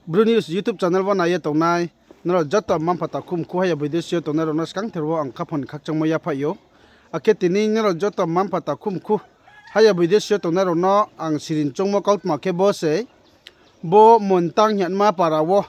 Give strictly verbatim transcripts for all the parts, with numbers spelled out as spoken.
Bru News YouTube channel wo nai ye tongnai nrao joto mma-mpha takhu mkhu haya boidesi yo tongnai rao no skangther wo ang khaphang ni khakchangmo yaphaih ou. Akhe tini nrao joto mma-mpha takhu mkhu haya boidesi yo tongnai rao no ang siring choungmo kautma khe bo se, bo Montang hingma para wo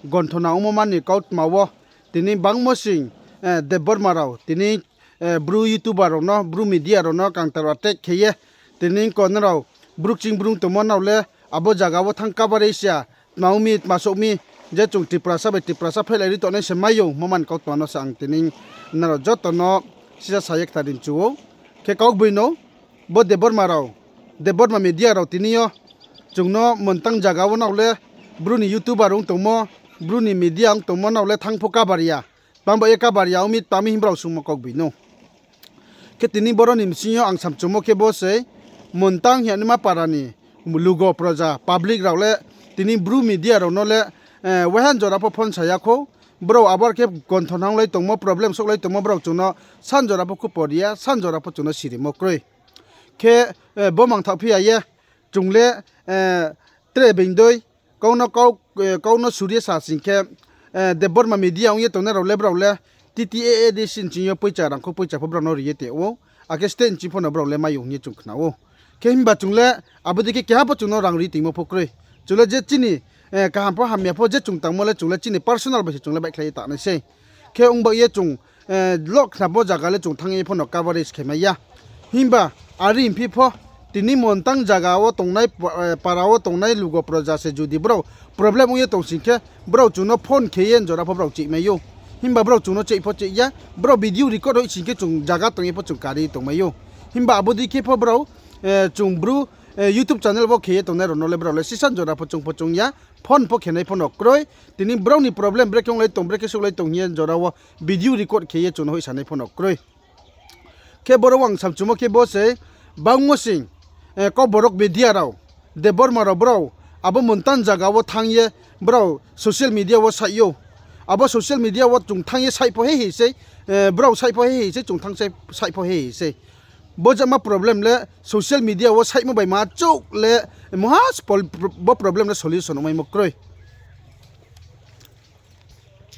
gonthona ongmo mani kautma wo tini bangmo sing, eh, Debbarma rao tini, eh, Bru YouTuber rao no, Bru media rao no counter attack khe ye, tini ko nrao Bru kching Bru tongmo nrao le abo zaga wo thanng kabarisa, tma ong mi, tma souh mi, je chung Tiprasa bai Tiprasa phehlai ri tongnai se mai ou, mo mani kautma no se ang tini nrao joto no sisa sa ye kthari mchu ou. Khe kaugboino, bo Debbarma rao, Debbarma media rao tini yo chung no Montang zaga wo nrao le Bru ni YouTuber ong tongmo, Bru ni media ong tongmo nrao le thanng pho kabar ya. Tma ba ye kabar ya ong mi, tma mi himba rao sungmo kaugboino. Khe tini boro ni bsing yo ang samchumo khe bo se, Montang hingma para ni lugo proja, public rao le tini Bru media rao no le, eh, waihan jora pho phone sa ya khou. Brao abar khe gonthona onglai tongmo, problem souhlai tongmo, brao chung no san jora pho khupor ya, san jora pho chung no sirimo kroi. Khe, eh, bo mangthaoh phi ya ye, chung le, eh, tre being dei, kau no kau, eh, kau no suri ye sa sing khe, eh, Debbarma media ong ye tongnai rao le brao le T T A A D C ni ching yo poicha, rangkhou poicha pho brao no ri ye tong ou, akhe state ni ching pho no brao le mai ou hing ye chung khna ou. Khe himba chung le abo dei khe keha pho chung no rang ri tongmo pho kroi. Chung le je chini, eh, kaham pho hamya pho je chung tangmo le chung le chini personal bai se chung le baihkhlai ye tangnai sei. Khe ong ba ye chung, eh, loh khnamo zaga le chung thanng ye pho no coverage khe mai ya. Himba are phi pho, tini Montang zaga wo tongnai, eh, para wo tongnai lugo proja se judi brao problem ong ye tong sing khe, brao chung no phone khe ye jora pho brao cheih mai ou. Himba brao chung no cheih pho cheih ya, brao video record hoih sing khe chung zaga tong ye pho chung kari tongmai ou. Himba abo dei khe pho brao, eh, chung Bru, eh, YouTube channel wo khe ye tongnai rao no le brao le sisa jora pho chung pho chung ya, phone pho khenai pho no kroi. Tini brao ni problem brekhe onglai tong, brekhe souhlai tong hing ye jora wo video record khe ye chung no hoihsanai pho no kroi. Khe boro ang samchumo khe bo se, bangmo sing, eh, Kokborok media rao, Debbarma rao brao abo Montang zaga wo thanng ye brao social media wo saih ou. Abo social media wo chung thanng ye saih pho hei hei sei, eh, brao saih pho hei hei sei, chung thanng saih pho hei hei sei. Bo jama problem le social media wo saihmo bai ma chouh le mungha bo problem le solution ongmaimo kroi.